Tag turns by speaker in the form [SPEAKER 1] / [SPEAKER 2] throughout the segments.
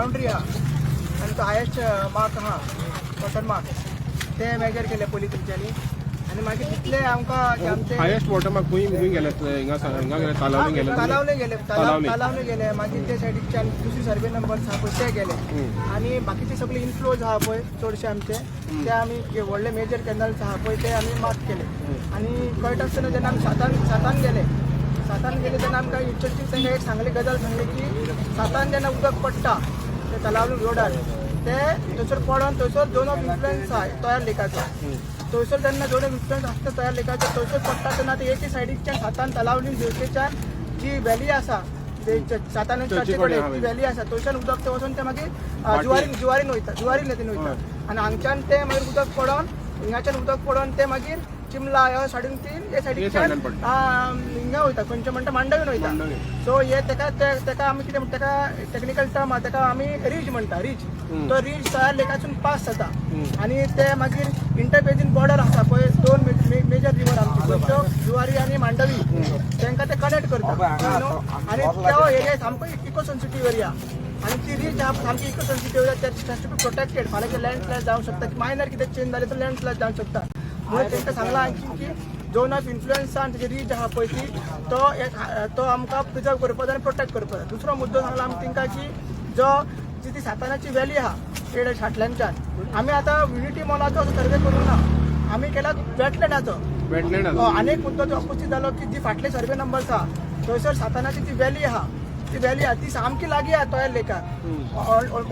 [SPEAKER 1] Boundary आहा आनी तो हायेस्ट मार्क आहा, वॉटर मार्क, ते मेजर केले पयलीं तेंच्यांनी. आनी मागीर तितले आमकां जे आमचे
[SPEAKER 2] हायेस्ट वॉटर मार्क खंय खंय गेले? हिंगा हिंगा गेले, तालावली गेले?
[SPEAKER 1] तालावले गेले.
[SPEAKER 2] तालावली.
[SPEAKER 1] तालावले गेले. मागीर ते सायडीकच्यान दुसरी सर्वे नंबर आहा पळय, ते गेले. आनी बाकीचे सगळे इनफ्लोज आहा पळय चडशे आमचे, ते आमी जे व्हडले मेजर कॅनल्स आहा पळय, ते आमी मार्क केले. आनी कळटा आसतना जेन्ना आमी सातान गेले, सातान गेले तेन्ना आमकां इंट्रस्टींग तांकां एक सांगली, गजाल सांगली की सातान जेन्ना उदक पडटा ते तलावली रोडार, ते थंयसर पडोन थंयसर झोन ऑफ इन्फ्लुएन्स आहा तोयार लेकाचो. थंयसर जेन्ना झोन ऑफ इन्फ्लुएन्स आसता तोयार लेकाचो, थंयसर पडटा तेन्ना ते एके सायडीकच्यान सातान तलावली देवकेच्यान जी व्हॅली आसा, ते सातान
[SPEAKER 2] चर्ची
[SPEAKER 1] चर्चे
[SPEAKER 2] कडेन
[SPEAKER 1] कडेन ती व्हॅली आसा, थंयच्यान उदक ते वचून ते मागीर जुवारीन वयता, जुवारी नदीन वयता. आनी हांगच्यान ते मागीर उदक पडोन, हिंगाच्यान उदक पडोन ते मागीर चिमला ह्या सायडीन ती हे सायडीकच्यान
[SPEAKER 2] सायडीन पडटा.
[SPEAKER 1] हिंगा वयता, खंयचे म्हणटा, मांडवीन वयता.
[SPEAKER 2] मांडवी.
[SPEAKER 1] सो हे तेका तेका आमी कितें म्हणटा, तेका टेक्निकल टर्म आहा, तेका आमी रिज म्हणटा, रिज. तो रिज तयार लेकासून पास जाता आनी ते मागीर इंटरबेजीन बॉर्डर आसा पळय, दोन मेजर रिवर आमची खंयच्यो, जुवारी आनी मांडवी, तांकां ते कनेक्ट करता, न्हू? आनी तो एरिया सामको इको सेन्सिटीव एरिया आनी ती रिज आहा सामकी eco sensitive area, that has to be protected. फाल्यां लँडस्लायड जावंक शकता, मायनर कितें चेंज जालें तर लँडस्लायड जावंक शकता. म्हणून तांकां सांगलां आणखी की झोन ऑफ इन्फ्लुएन्स आनी तेजी रीज आहा पळय ती, तो एक तो आमकां प्रिजर्व करपाक जाय आनी प्रोटेक्ट करपाक जाय. दुसरो मुद्दो सांगला आमी तांकां की जो जी ती सातानाची व्हॅली आहा पेड शाटल्यांच्यान, आमी आतां युनिटी मॉलाचो असो सर्वे करूंक ना, आमी केला वेटलँडाचो.
[SPEAKER 2] वेटलँड.
[SPEAKER 1] आनी एक मुद्दो तो उपस्थित जालो की जी फाटले सर्वे नंबर्स आहा, थंयसर सातानाची ती व्हॅली आहा, ती व्हॅली आहा ती सामकी लागीं आहा तोयार लेकाक,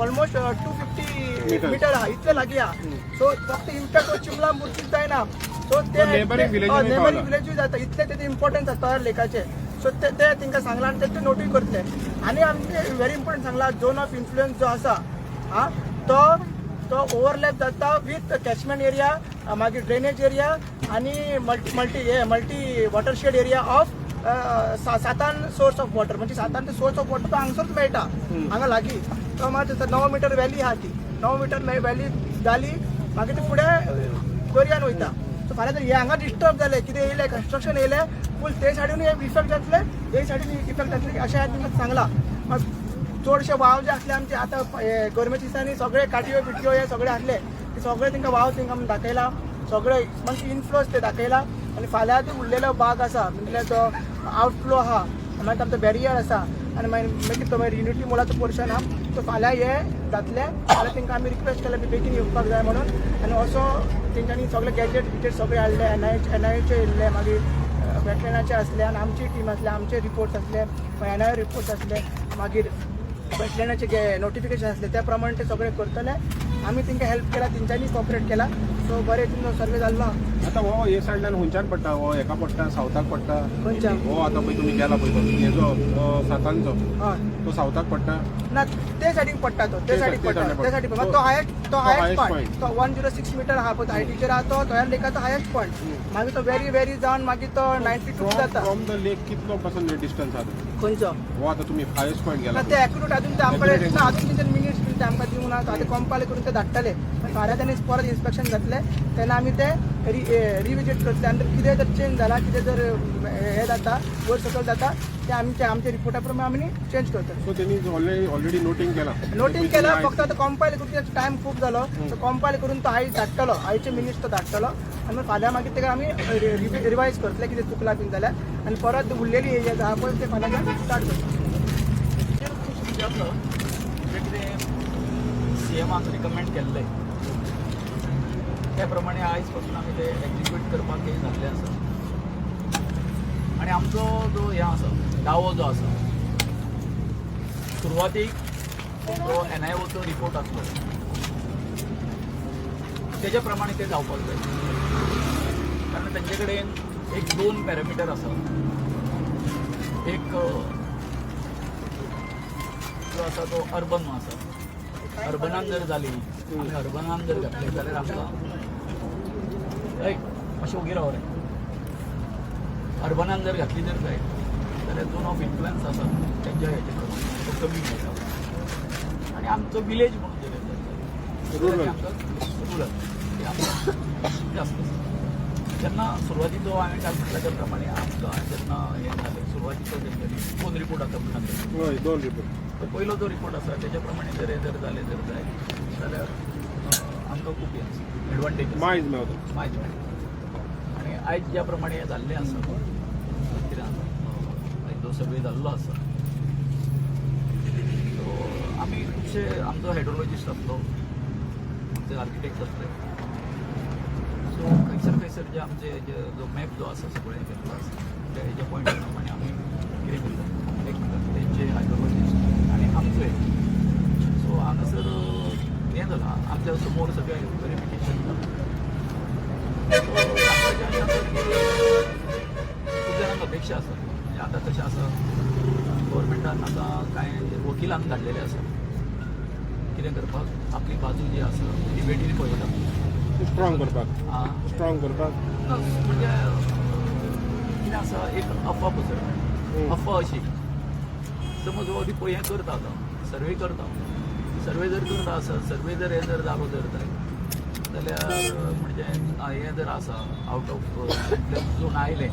[SPEAKER 1] ऑलमोस्ट 250
[SPEAKER 2] meters.
[SPEAKER 1] Metre आहा, इतले लागीं आहा. सो फक्त इम्पॅक्ट हो चिमला मुर्तीच जायना, सो ते
[SPEAKER 2] neighboring village नी
[SPEAKER 1] नेबरिंग
[SPEAKER 2] पावला.
[SPEAKER 1] विलेजूय जाता, इतले तेजें इम्पॉर्टन्स आसा तोयार लेकाचें. सो ते ते तांकां सांगलां आनी ते नोटूय करतले. आनी आमचे व्हेरी इम्पॉर्टंट सांगला, झोन ऑफ इन्फ्लुएन्स जो आसा, हा तो तो ओव्हरलॅप जाता विथ कॅचमेंट एरिया, मागीर ड्रेनेज एरिया आनी मल्टी मल्टी हे multi watershed area of Satan source of water. म्हणजे सातान ते सोर्स ऑफ वॉटर तो हांगसरूच मेळटा, हांगा लागीं. तो मात 9 मिटर व्हॅली आहा, ती 9 मिटर व्हॅली जाली, मागीर ते फुडें दर्यान वयता. सो फाल्यां जर हे हांगा डिस्टर्ब जालें, कितें येयलें, कन्स्ट्रक्शन येयलें, फूल ते सायडीन इफेक्ट जातले, हे सायडीन इफेक्ट जातले, अशें हांवें तांकां सांगलां. चडशे वाव जे आसले आमचे, आतां हे गरमेच्या दिसांनी सगळे काटयो बिटयो हे सगळे आसले, ते सगळे तांकां वाव तांकां आमी दाखयला, सगळे म्हणजे इनफ्लोज ते दाखयला. आनी फाल्यां ते उरलेलो भाग आसा, म्हटल्यार तो आउटफ्लो आहा, मागीर आमचो बॅरियर आसा आनी मागीर मागीर तो मागीर युनिटी मोलाचो पोर्शन आहा, तो फाल्यां हे जातले. फाल्यां तांकां आमी रिक्वेस्ट केला बी बेगीन येवपाक जाय म्हणून. आनी असो तेंच्यांनी सगळे गॅजेट बिजेट सगळे हाडले, एनआयचे येयल्ले, मागीर वेटलँडाचे आसले आनी आमची टीम आसले, आमचे रिपोर्ट्स आसले, मागीर एनआय रिपोर्ट्स आसले, मागीर वेटलँडाचे नोटिफिकेशन आसले, त्या प्रमाणे ते सगळे करतले. आमी तांकां हेल्प केला, तेंच्यांनी कॉपरेट केला. सो बरें हितून सर्वे जाल्लो आहा.
[SPEAKER 2] आतां हो हे सायडल्यान खंयच्यान पडटा? हो हेका पडटा, सावथाक पडटा?
[SPEAKER 1] खंयच्या?
[SPEAKER 2] हो आतां पळय तुमी गेला पळय तो हेजो, हो सातांचो.
[SPEAKER 1] हय.
[SPEAKER 2] तो सावथाक पडटा?
[SPEAKER 1] ना, ते सायडीक पडटा तो, ते सायडीक
[SPEAKER 2] ते
[SPEAKER 1] पडटा.
[SPEAKER 2] सायडीक.
[SPEAKER 1] ते सायडीक पडटा. तो हायस्ट, तो हायस्ट
[SPEAKER 2] highest
[SPEAKER 1] point.
[SPEAKER 2] Point.
[SPEAKER 1] तो 106 मिटर आहा पळय हायटीचेर आहा तो, तोयार लेकाचो हायस्ट पॉयंट. मागीर तो व्हेरी व्हेरी जावन मागीर तो 92 जाता.
[SPEAKER 2] फ्रॉम the lake कितलो पासून डिस्टन्स आहा तो?
[SPEAKER 1] खंयचो?
[SPEAKER 2] हो आतां तुमी हायस्ट पॉयंट
[SPEAKER 1] ना.
[SPEAKER 2] गेला.
[SPEAKER 1] ते एक्युरेट अजून ते आमकडे
[SPEAKER 2] Accurate.
[SPEAKER 1] ना, अजून तेंचे मिनिट्स बीन ते आमकां दिवंक ना. आतां कंपायल करून ते धाडटले. पण फाल्यां तेन्ना परत इन्स्पेक्शन जातलें तेन्ना आमी ते रिविजीट करतले आनी कितें जर चेंज जाला, कितें जर हे जाता, वयर सकयल जाता, ते आमचे आमच्या रिपोर्टा प्रमाणे आमी चेंज करतले.
[SPEAKER 2] सो तेणी ऑलरेडी नोटींग केलां?
[SPEAKER 1] नोटींग केला, फक्त आतां कंपायल करून टायम खूब जालो. सो कंपायल करून तो आयज धाडटलो, आयचे मिनिट्स तो धाडटलो आनी मागीर फाल्यां मागीर तेका आमी रिवायज करतले, कितें चुकलां बीन जाल्यार, आनी परत उरलेली एरिया आहा पळय, ते फाल्यां स्टार्ट करतले.
[SPEAKER 3] कितें आसा जें कितें सीएमान रिकमेंड केल्लें, त्या प्रमाणे आयज पासून आमी ते एक्जिक्यूट करपाक हे जाल्लें आसा. आनी आमचो जो हें आसा, दावो जो आसा, सुरवातीक जो एनआयओचो रिपोर्ट आसलो तेज्या प्रमाणे ते जावपाक जाय, कारण तेंचे कडेन एक दोन पॅरामिटर आसा. एक जो आसा तो अर्बन आसा. अर्बनान जर जाली, आमी अर्बनान जर घातले जाल्यार आमकां, हय, मातशें ओगी राव रे. अर्बनान जर घातली जर जायत जाल्यार झोन ऑफ इन्फ्लुएन्स आसा तेंच्या हेचे प्रमाणे तो कमी मेळटा आनी आमचो विलेज म्हणून जर येता
[SPEAKER 2] Rural.
[SPEAKER 3] आमकां रुरल ते आमकां जास्त आसा. जेन्ना सुरवातीचो हांवें काल म्हटल्या त्या प्रमाणे आमकां जेन्ना हें जालें, सुरवातीचो तेंच्यांनी दोन रिपोर्ट आतां म्हणटा.
[SPEAKER 2] हय, दोन रिपोर्ट.
[SPEAKER 3] तो पयलो जो रिपोर्ट आसा तेज्या प्रमाणे जर हे जर जालें जर जायत जाल्यार आमकां खूब हें आसा, एडवांटेज आसा.
[SPEAKER 2] मायज मेवता.
[SPEAKER 3] म्हायती मेळटा आनी आयज ज्या प्रमाणे हें जाल्लें आसा, कितें आसा, आयज जो सर्वे जाल्लो आसा, सो आमी खुबशे, आमचो हायड्रोलॉजिस्ट आसलो, आमचे आर्किटेक्ट आसले, सो खंयसर खंयसर जे आमचे जे जो मॅप जो आसा सगळें केल्लो आसा, त्या हेज्या पॉयंटा प्रमाणे आमी कितें केल्लें, एक तेंचे हायड्रोलॉजिस्ट आनी आमचो एक. सो हांगासर हें जालां, आमच्या समोर सगळें वेरिफिकेशन जालां. सो सांगपाचें अशें आसा की खूब जाणांक अपेक्षा आसा. म्हणजे आतां कशें आसा, गव्हर्मेंटान आतां कांय वकिलांक धाडलेले आसा, कितें करपाक, आपली बाजू जी आसा डिबेटीन पळयता.
[SPEAKER 2] स्ट्रॉंग करपाक.
[SPEAKER 3] आं.
[SPEAKER 2] स्ट्रॉंग करपाक.
[SPEAKER 3] ना, म्हणजे कितें आसा, एक अफवा पसरता. अफवा अशी, समज हो रिपोर्ट हें करता, आतां सर्वे करता, सर्वे जर करता आसत, सर्वे जर हें जर जालो जर जायत जाल्यार, म्हणजे हें जर आसा, आवट ऑफ झोन आयलें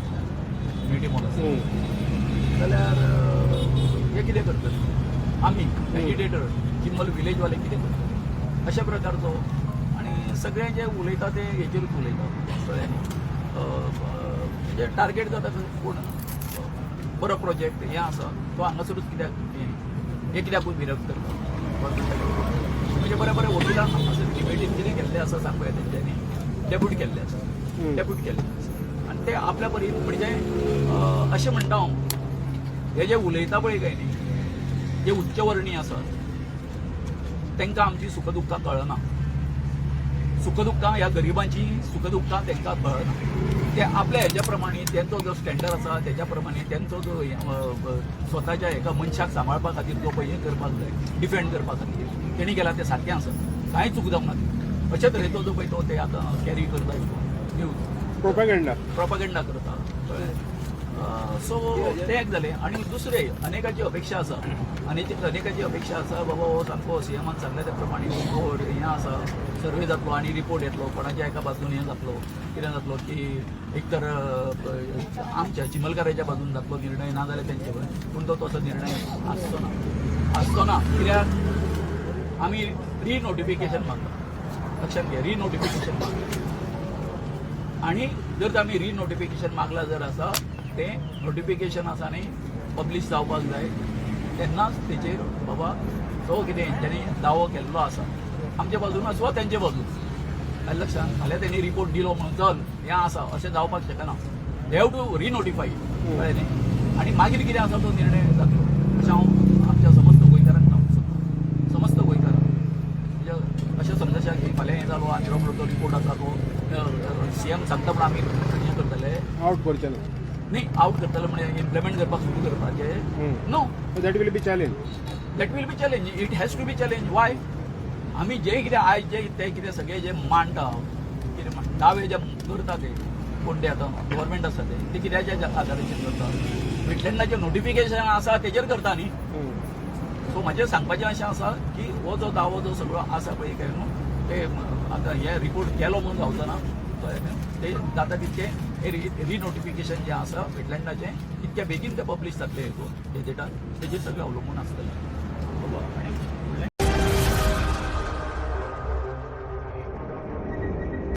[SPEAKER 3] मिडियम आसा जाल्यार हे कितें करतले आमी एजिटेटर, चिंबल विलेजवाले कितें करतले, अशा प्रकारचो. आनी सगळे जे उलयता ते हेचेरूच उलयता, कळ्ळें न्ही? म्हणजे टार्गेट जाता कोण बरो प्रोजेक्ट हें आसा तो हांगासरूच कित्याक हें हें कित्याकूय विरोध करता गव्हर्मेंटाक. म्हणजे बरे बरे वकिलांक हांगासर डिबेटीन कितें केल्लें आसा सांगूया, तेंच्यांनी डेब्यूट केल्लें आसा, डेब्यूट केल्लें आसा. आनी ते आपल्या परीन म्हणजे अशें म्हणटा हांव, हे जे उलयता पळय काय न्ही, जे उच्चवर्णीय आसात तांकां आमची सुखदुख्खां कळना. सुखदुख्खां ह्या गरिबांची सुखदुख्खां तांकां कळना. ते आपल्या हेज्या प्रमाणे, तेंचो जो स्टँडर्ड आसा तेज्या प्रमाणे, तेंचो जो स्वताच्या एका मनशाक सांबाळपा खातीर जो पळय हें करपाक जाय, डिफेंड करपा खातीर तेणी केलां तें सारकें आसा, कांय चूक जावंक ना, अशे तरेचो जो पळय तो ते आतां कॅरी करता न्यूज.
[SPEAKER 2] प्रोपेगेंडा.
[SPEAKER 3] प्रोपागेंडा करता, कळ्ळें? सो तें एक जालें. आनी दुसरें, अनेकाची अपेक्षा आसा आनी अनेकाची अपेक्षा आसा, बाबा हो सामको सीएमान सांगलें त्या प्रमाणे हो हें आसा, सर्वे जातलो आनी रिपोर्ट येतलो, कोणाच्या एका बाजून हें जातलो, कितें जातलो की एक तर आमच्या चिमलकाराच्या बाजून जातलो निर्णय, ना जाल्यार तेंचे कडेन. पूण तो तसो निर्णय आसचो ना, आसचो ना. कित्याक आमी रिनोटिफिकेशन मागता, लक्षात घे, रिनोटिफिकेशन मागता. आणि जर आमी रिनोटिफिकेशन मागला जर आसा, तें नोटिफिकेशन आसा न्ही पब्लीश जावपाक जाय, तेन्नाच तेचेर बाबा तो कितें हेंच्यांनी दावो केल्लो आसा आमच्या बाजून आसूं वा तेंचे बाजून, आयलें लक्षात? फाल्यां तेणी रिपोर्ट दिलो म्हणून चल हें आसा अशें जावपाक शकना. They have to रिनोटिफाय, कळ्ळें न्ही? आनी मागीर कितें आसा तो निर्णय जातलो अशें हांव आमच्या समस्त गोंयकारांक सांगूंक सोदतां, समस्त गोंयकारांक. म्हणजे अशें समजशा की फाल्यां हें जालो आनी रोखडो तो रिपोर्ट आसा तो सीएम सांगता म्हण आमी हें करतले.
[SPEAKER 2] आवट करचे ना.
[SPEAKER 3] न्ही, आवट करतले म्हणजे इम्प्लिमेंट करपाक सुरू करपाचें, no.
[SPEAKER 2] That will be challenge.
[SPEAKER 3] That will be challenge. It has to be challenge. Why? आमी जे कितें आयज जे ते कितें सगळे जे मांडटा, कितें दावे जे करता ते कोण ते आतां गव्हर्मेंट आसा ते ते कित्याच्या आदाराचेर करता? वेटलँडाचें नोटिफिकेशन आसा तेजेर करता न्ही. सो म्हजें सांगपाचें अशें आसा की हो जो दावो जो सगळो आसा पळय काय न्हू, ते आतां हे रिपोर्ट केलो म्हणून जावचो ना, कळ्ळें न्हू? ते जाता तितकें हे रिनोटिफिकेशन जें आसा वेटलँडाचें तितक्या बेगीन तें पब्लीश जातलें हेतून गॅजेटान, तेजेर सगळें अवलंबून आसतलें बाबा. आनी